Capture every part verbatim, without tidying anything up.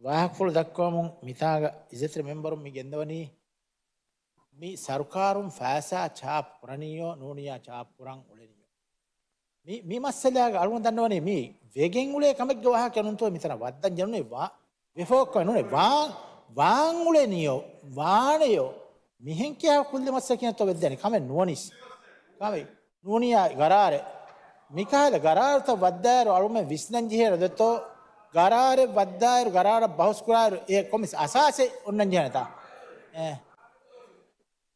ވާހަކަފުޅު ދައްކަވަމުން މިތާގަ އިއްޒަތްތެރި މެމްބަރުން މި ގެންދަވަނީ މި ސަރުކާރުން ފައިސާ ޗާޕް ކުރަނީޔޯ ނޫނިޔާ ޗާޕް ކުރަން އުޅެނީޔޯ. މި، މި މައްސަލާގަ އަޅުގަނޑު ދަންނަވަނީ މީ ވެގެން އުޅޭ ކަމެއްގެ ވާހަކަ ނޫންތޯ މިތަނަށް ވައްދަން ޖެހުނީ ވާ، ވެފައޮއްކަމެއް ނޫނޭ ވާ، ވާން އުޅެނީޔޯ، ވާނެޔޯ. މިހެން ކިހާ ކުއްލި މައްސަލަކީ ތޯ ވެއްދާނެ ކަމެއް ނުވަނީސް. ކަމެއް ނޫނިޔާ ގަރާރެއް. މިކަހަލަ ގަރާރުތައް ވައްދާއިރު އަޅުމެން ވިސްނަން ޖެހޭ ދެތޯ، ގަރާރެއް ވައްދާއިރު ގަރާރަށް ބަހުސް ކުރާއިރު އެ ކޮންމެސް އަސާސެއް އޮންނަން ޖެހޭނެތާ؟ އެ.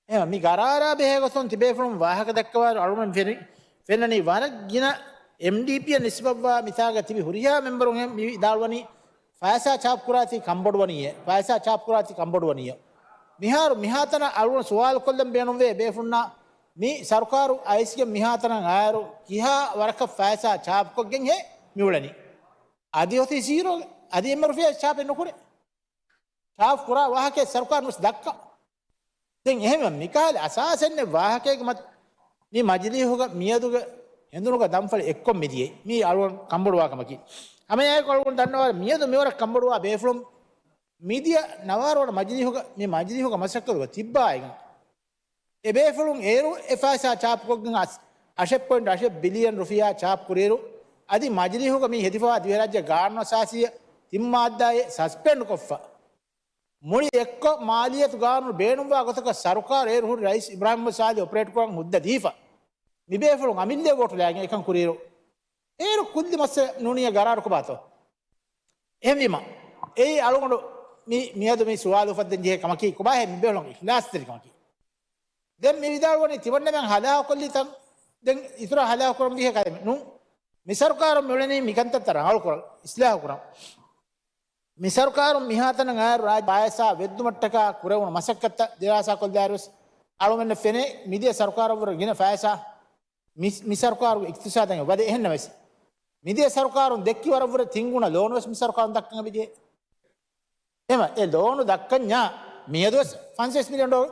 އެހެން މި ގަރާރާ ބެހޭ ގޮތުން ތިބޭފުޅުން ވާހަކަ ދައްކަވާއިރު އަޅުމެން ފެނި، ފެންނަނީ ވަރަށް ގިނަ އެމްޑީޕީއަށް ނިސްބަތްވާ މިތާގަ ތިބި ހުރިހާ މެމްބަރުން މި ވިދާޅުވަނީ ފައިސާ ޗާޕް ކުރާތީ ކަންބޮޑުވަނީއޭ، ފައިސާ ޗާޕް ކުރާތީ ކަންބޮޑުވަނީއޭ. މިހާރު މިހާތަނަށް އަޅުގަނޑު ސުވާލު ކޮށްލަން ބޭނުންވޭ ބޭފުޅުންނާ މި ސަރުކާރު އައިސްގެން މިހާތަނަށް އާއިރު ކިހާ ވަރަކަށް ފައިސާ ޗާޕްކޮށްގެންހޭ މިއުޅެނީ. އަދި އޮތީ ޒީރޯ، އަދި އެންމެ ރުފިޔާ ޗާޕެއް ނުކުރޭ. ޗާޕް ކުރާ ވާހަކައެއް ސަރުކާރުން ވެސް ދައްކާ. ދެން އެހެންވެ މިކަހަލަ އަސާސެއް ނެތް ވާހަކައެއްގެ މަތި މި މަޖިލީހުގަ މިއަދުގެ ހެނދުނުގަ ދަންފަޅި އެއްކޮށް މިދިޔައީ. މީ އަޅުގަނޑު ކަންބޮޑުވާ ކަމަކީ. ހަމައެއާއެކު އަޅުގަނޑު ދަންނަވާ މިއަދު މިވަރަށް ކަންބޮޑުވާ ބޭފުޅުން މިދިޔަ ނަވާރަ ވަނަ މަޖިލީހުގަ މި މަޖިލީހުގަ މަސައްކަތުގަ ތިއްބާއިގަން އެ ބޭފުޅުން އޭރު އެ ފައިސާ ޗާޕްކޮށްގެން އަސް، އަށެއް ޕޮއިންޓް އަށެއް ބިލިއަން ރުފިޔާ ޗާޕް ކުރިއިރު، އަދި މަޖިލީހުގަ މި ހެދިފަވާ ދިވެހިރާއްޖޭ ގާނޫނުއަސާސީ ތިން މާއްދާއެއް ސަސްޕެންޑް ކޮށްފަ. މުޅި އެއްކޮށް މާލިއްޔަތު ގާނޫނު ބޭނުންވާ ގޮތަކަށް ސަރުކާރު އޭރު ހުރި ރައީސް އިބްރާހިމް ސާލިހް އޮޕަރޭޓް ކުރަން ހުއްދަ ދީފަ. މި ބޭފުޅުން އަމިއްލަ ވޯޓު ލާގެން އެކަން ކުރިއިރު، އޭރު ކުއްލި މައްސަލަ ނޫނިޔަ ގަރާރު ކޮބާތޯ؟ އެހެންވީމަ، އެއީ އަޅުގަނޑު މި، މިއަދު މި ސުވާލު އުފައްދަން ޖެހޭ ކަމަކީ، ކޮބާހޭ މި ބޭފުޅުން އިޚްލާޞްތެރިކަމަކީ؟ ދެން މި ވިދާޅުވަނީ ތިމަންނަމެން ހަލާކުކޮށްލިތަން، ދެން އިތުރަށް ހަލާކުކުރަން ވީހޭ ކަލޭމެ ނޫން. މި ސަރުކާރުން މިއުޅެނީ މިކަންތައްތައް ރަނގަޅުކުރަން، އިސްލާހުކުރަން. މި ސަރުކާރުން މިހާތަނަށް އާއިރު ރާއްޖެ ފައިސާ ވެއްދުމަށްޓަކާ ކުރެވުނު މަސައްކަތްތައް ދިރާސާކޮށްލާއިރުވެސް އަޅުމެންނަށް ފެނޭ މިދިޔަ ސަރުކާރަށްވުރެ ގިނަ ފައިސާ މި، މި ސަރުކާރުގެ އިޤްތިޞާދަށް ވަދެ. އެހެންނަމަވެސް، މިދިޔަ ސަރުކާރުން ދެއްކި ވަރަށްވުރެ ތިން ގުނަ ލޯނުވެސް މި ސަރުކާރުން ދައްކަން އެބަޖެހޭ. އެމަ، އެ ލޯނު ދައްކަންޏާ މިއަދުވެސް ފަންސަވީސް މިލިއަން ޑޮލަރު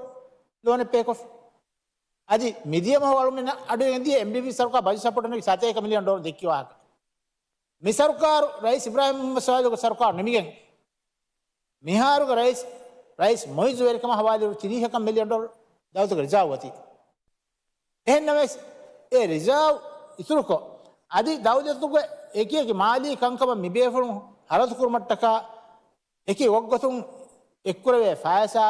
ލޯނެއް ޕޭކޮށް. އަދި މިދިޔަ މަހު އަޅުމެން އަޑުއިވިގެން ދިޔަ އެމްޑީޕީ ސަރުކާރު ބަޖެޓް ސަޕޯޓް ނެގި ސަތޭކަ މިލިއަން ޑޮލަރު ދެއްކި ވާހަކަ. މި ސަރުކާރު ރައީސް އިބްރާހިމް މުހައްމަދު ސޯލިހުގެ ސަރުކާރު ނިމިގެން މިހާރުގެ ރައީސް، ރައީސް މުއިއްޒު ވެރިކަމާ ހަވާލުވި ތިރީހަކަށް މިލިއަން ޑޮލަރު ދައުލަތުގެ ރިޒާވް އޮތީ. އެހެންނަމަވެސް، އެ ރިޒާވް އިތުރުކޮށް، އަދި ދައުލަތުގެ އެކި އެކި މާލީ ކަންކަމަށް މި ބޭފުޅުން ހަރަދު ކުރުމަށްޓަކާ އެކި އޮއްގޮތުން އެއްކުރެވޭ ފައިސާ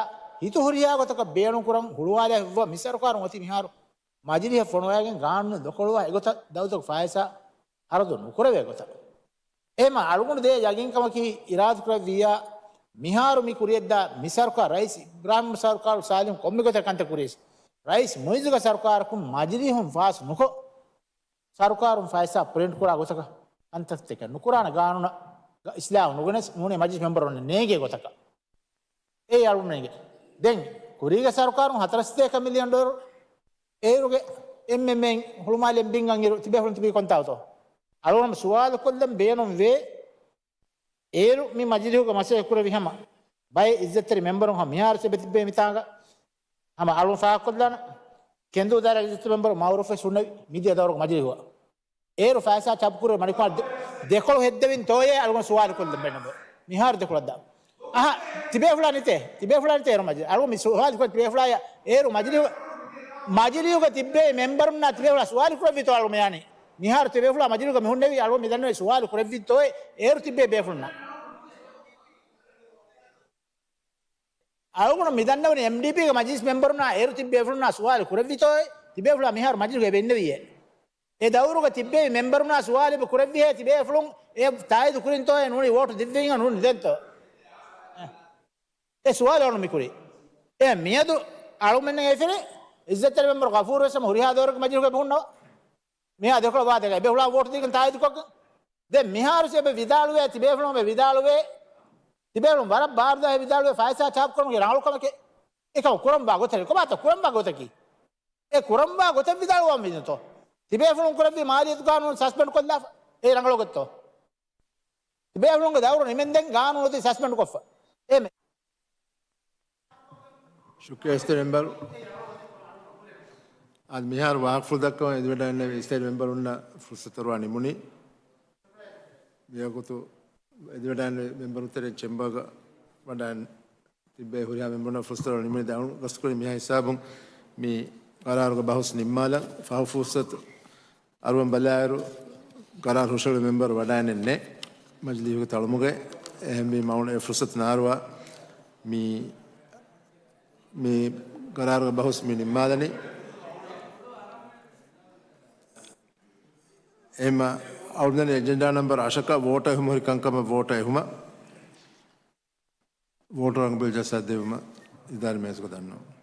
ހިތުހުރިހާ ގޮތަކަށް ބޭނުންކުރަން ހުޅުވާލާފައިވާ މި ސަރުކާރުން އޮތީ މިހާރު މަޖިލީހަށް ފޮނުވައިގެން ގާނޫނު ދޮކޮޅުވާ އެގޮތަށް ދައުލަތުގެ ފައިސާ ހަރަދު ނުކުރެވޭ ގޮތަށް. އެހެންމަ އަޅުގަނޑު ދޭ ޔަގީންކަމަކީ އިރާދަކުރެއްވިއްޔާ، މިހާރު މި ކުރިޔަށްދާ މި ސަރުކާރު ރައީސް އިބްރާހިމް ސަރުކާރު ސާލިހު ކޮންމެ ގޮތަށް ކަންތައް ކުރިޔަސް، ރައީސް މުއިއްޒުގެ ސަރުކާރަކުން މަޖިލީހުން ފާސް ނުކޮށް، ސަރުކާރުން ފައިސާ ޕްރިންޓް ކުރާ ގޮތަކަށް ކަންތައްތަކެއް ނުކުރާނެ ގާނޫނަށް އިސްލާހު ނުގެނެސް ނޫނީ މަޖިލިސް މެމްބަރުން ނޭނގޭ ގޮތަކަށް. އެއީ އަޅުގަނޑު ނޭނގޭ. ދެން ކުރީގެ ސަރުކާރުން ހަތަރެއް ސަތޭކަ މިލިއަން ޑޮލަރު އޭރުގެ އެމްއެމްއޭ ހުޅުމާލެއިން ބިން އަންއިރު ތިބޭފުޅުން ތިބީ ކޮންތާކުތޯ؟ އަޅުގަނޑު ސުވާލު ކޮށްލަން ބޭނުން ވޭ. އޭރު މި މަޖިލީހުގަ މަސައްކަތް ކުރެއްވި ހަމަ ބައެއް އިއްޒަތްތެރި މެމްބަރުން ހަމަ މިހާރު ތިބެ ތިއްބޭ މިތާނގަ ހަމަ އަޅުން ފާހަގަކޮށްލާނަ. ކެނދޫ ދާއިރާގެ އިއްޒަތްތެރި މެމްބަރު މައުރޫފް ވެސް ހުންނެވި މިދިޔަ ދައުރުގެ މަޖިލީހުގަ. އޭރު ފައިސާ ޗާޕް ކުރެ މަނިކުމާ ދެ-، ދެކޮޅު ހެއްދެވިން ތޯއޭ އަޅުގަނޑު ސުވާލު ކޮށްލަން ބޭނުން. މިހާރު ދެކޮޅަށް ދާ. އަހަ، ތިބޭފުޅާ ނެތޭ. ތިބޭފުޅާ ނެތޭ އޭރު މަޖިލީހު. އަޅުގަނޑު މި ސުވާލު ކޮށް ތިބޭފުޅާޔަށް އޭރު މަޖިލީހު، މަޖިލީހުގަ ތިއްބޭ މެމްބަރުންނާ ތިބޭފުޅާ ސުވާލު ކުރެއްވިތޯ އަޅުގަނޑު މި އާނީ. މިހާރު ތިބޭފުޅާ މަޖިލީހުގަ މި ހުންނެވީ އަޅުގަނޑު މި ދަންނަވީ ސުވާލު ކުރެއްވިތޯއޭ އޭރު ތިއްބޭ ބޭފުޅުންނާ. އަޅުގަނޑު މި ދަންނަވަނީ އެމްޑީޕީގެ މަޖިލިސް މެމްބަރުންނާ އޭރު ތިއްބޭ ބޭފުޅުންނާ ސުވާލު ކުރެއްވިތޯއޭ ތިބޭފުޅާ މިހާރު މަޖިލީހުގަ އެބަ އިންނެވީއޭ. އެ ދައުރުގަ ތިއްބެވި މެމްބަރުންނާ ސުވާލު އެބަ ކުރެއްވިހޭ ތިބޭފުޅުން އެ ތާއީދު ކުރިންތޯއޭ ނޫނީ ވޯޓު ދެއްވިން ނޫނީ ދެންތޯ؟ އެ ސުވާލު އަޅުގަނޑު މި ކުރީ. އެ މިއަދު އަޅުމެންނަށް އެފެރޭ އިއްޒަތްތެރި މެމްބަރު ޣަފޫރު ވެސް ހަމަ ހުރިހާ ދައުރަކު މަޖިލީހުގަ އެބަ ހުންނަވާ. މިހާ ދެކޮޅަށް ވާދަކަ އެބަ ހުޅާ ވޯޓު ދީގެން ތާއީދުކޮށްގެން. ދެން މިހާރު އެބަ ވިދާޅުވޭ، ތިބޭފުޅުން އެބަ ވިދާޅުވޭ، ތިބޭފުޅުން ވަރަށް ބާރުދާހެ ވިދާޅުވޭ ފައިސާ ޗާޕް ކުރުމުގެ ރަނގަޅުކަމެކޭ. އެކަމަކު ކުރަންވާ ގޮތެއް، ކޮބާތޯ ކުރަންވާ ގޮތަކީ؟ އެ ކުރަންވާ ގޮތެއް ވިދާޅުވާން ވީނަތޯ؟ ތިބޭފުޅުން ކުރެއްވި މާލިއްޔަތު ގާނޫނު ސަސްޕެންޑް ކޮށްލާފަ. އެ ރަނގަޅު ގޮތްތޯ؟ ތިބޭފުޅުންގެ ދައުރު ނިމެންދެން ގާނޫނު އޮތީ ސަސްޕެންޑް ކޮށްފަ. އެމެ. ޝުކްރިޔާ އިއްޒަތްތެރި މެމްބަރު. އަދި މިހާރު ވާހަކަފުޅު ދައްކަވަން އެދިވަޑައިގެންނެވި އިއްޒަތްތެރި މެމްބަރުންނަށް ފުރުސަތު އޮރުވާ ނިމުނީ. މިވަގުތު އެދިވަޑާން މެމްބަރުން ތެރެއިން ޗެމްބަރގަ ވަޑާން ތިއްބެވި ހުރިހާ މެމްބަރުންނަށް ފުރުސަތު ނިމުނީ. އަޅުގަނޑު ގަސްތުކުރީ މިހާ ހިސާބުން މި ގަރާރުގެ ބަހުސް ނިންމާލަން. ފަހު ފުރުސަތު އަރުވަން ބަލާއިރު، ގަރާރު ހުށަހެޅު މެމްބަރު ވަޑާނެއް ނެތް މަޖިލީހުގެ ތަޅުމުގައި. އެހެންވީމަ އަޅުގަނޑު އެ ފުރުސަތު ނާރުވާ މި، މި ގަރާރުގެ ބަހުސް މި ނިންމާލަނީ. އެހެންމަ އަޅުގަނޑު އެޖެންޑާ ނަމްބަރު އަށަކަށް ވޯޓަށް އެހުމަށް ހުރި ކަންކަމަށް ވޯޓަށް އެހުމަށް ވޯޓަށް ރަނގަޅު ބިލް ޖައްސާދެއްވުމަށް އިދާރީ މޭޒުގަ ދަންނަވަން.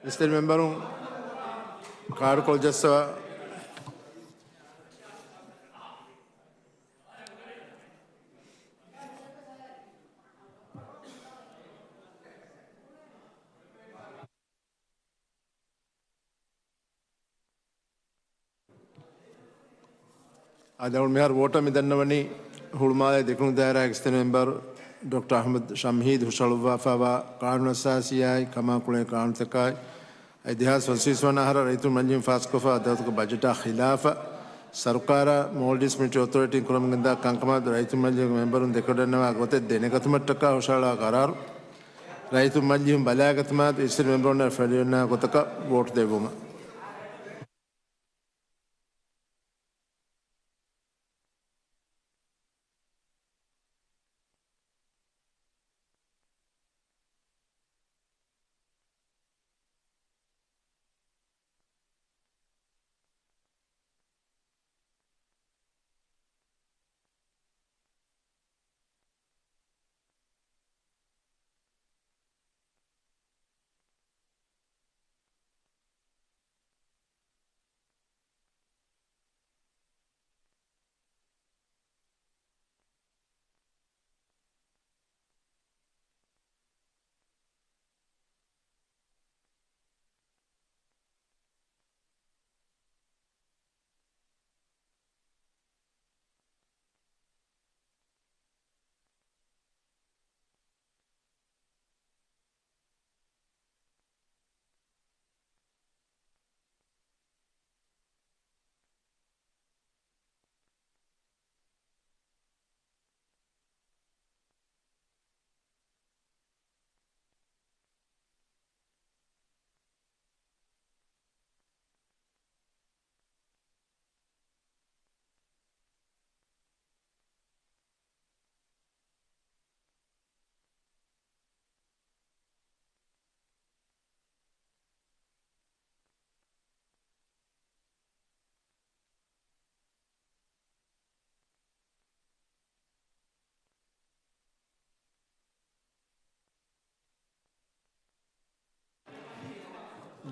އިސްތަށި މެމްބަރުން ކާޑުކޮޅު ޖައްސަވާ. އަދި އަޅުގަނޑު މިހާރު ވޯޓަށް މި ދަންނަވަނީ ހުޅުމާލޭ ދެކުނު ދާއިރާގެ އިސްތަށި މެމްބަރު ޑޮކްޓަރ އަޙްމަދު ޝަމްހީދު ހުށަހަޅުއްވާފައިވާ ޤާނޫނުއަސާސީއާއި ކަމާކުޅޭ ޤާނޫނުތަކާއި، އަދި ދެހާސް ފަންސަވީސް ވަނަ އަހަރަށް ރައްޔިތު މަޖިލީހުން ފާސްކޮށްފައިވާ ދައުލަތުގެ ބަޖެޓާ ޚިލާފަށް ސަރުކާރާ މޯލްޑިވްސް މިލިޓަރީ އޮތޯރިޓީން ކުރަމުން ގެންދާ ކަންކަމާ ރައްޔިތު މަޖިލީހުގެ މެމްބަރުން ދެކެވަޑަންނަވާ ގޮތެއް ދެނެގަތުމަށްޓަކާ ހުށަހަޅާ ޤަރާރު ރައްޔިތު މަޖިލީހުން ބަލާގަތުމާ އިސްތަށި މެމްބަރުންނަށް ފެނިގަންނަވާ ގޮތަކަށް ވޯޓު ދެއްވުމަށް.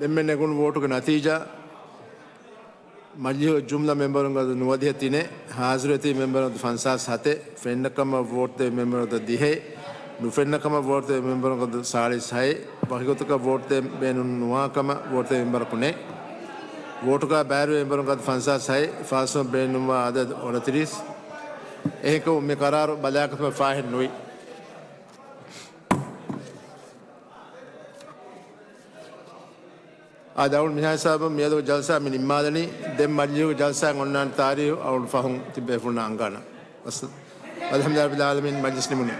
ދެންމެ ނެގުނު ވޯޓުގެ ނަތީޖާ، މަޖިލީހުގެ ޖުމްލަ މެމްބަރުންގެ އަދަދު ނުވަދިހަ ތިނެއް، ޙާޟިރުވެތި މެމްބަރުންގެ އަދަދު ފަންސާސް ހަތެއް، ފެންނަ ކަމަށް ވޯޓު ދެއްވި މެމްބަރުންގެ އަދަދު ދިހައެއް، ނުފެންނަ ކަމަށް ވޯޓު ދެއްވި މެމްބަރުންގެ އަދަދު ސާޅީސް ހައެއް، ވަކިގޮތަކަށް ވޯޓު ދޭން ބޭނުން ނުވާ ކަމަށް ވޯޓު ދެއްވި މެމްބަރަކު ނެތް. ވޯޓުގަ ބައިވެރިވި މެމްބަރުންގެ އަދަދު ފަންސާސް ހައެއް، ފާސްވުމަށް ބޭނުންވާ އަދަދު އޮނަތިރީސް. އެހެންކަމުން މި ޤަރާރު ބަލާގަތުމަށް ފާހެއް ނުވި. އާދެ، އަޅުގަނޑު މިހާ ހިސާބުން މިއަދުގެ ޖަލްސާ މި ނިންމާލަނީ. ދެން މަޖިލީހުގެ ޖަލްސާއަށް އޮންނާނެ ތާރީޚު އަޅުގަނޑު ފަހުން ތިބޭފުޅުންނަށް އަންގާނަން. ވައްސަ-، އަލްޙަމްދުލިއްލާހި ރައްބިލް ޢާލަމީން، މަޖިލިސް ނިމުނީ.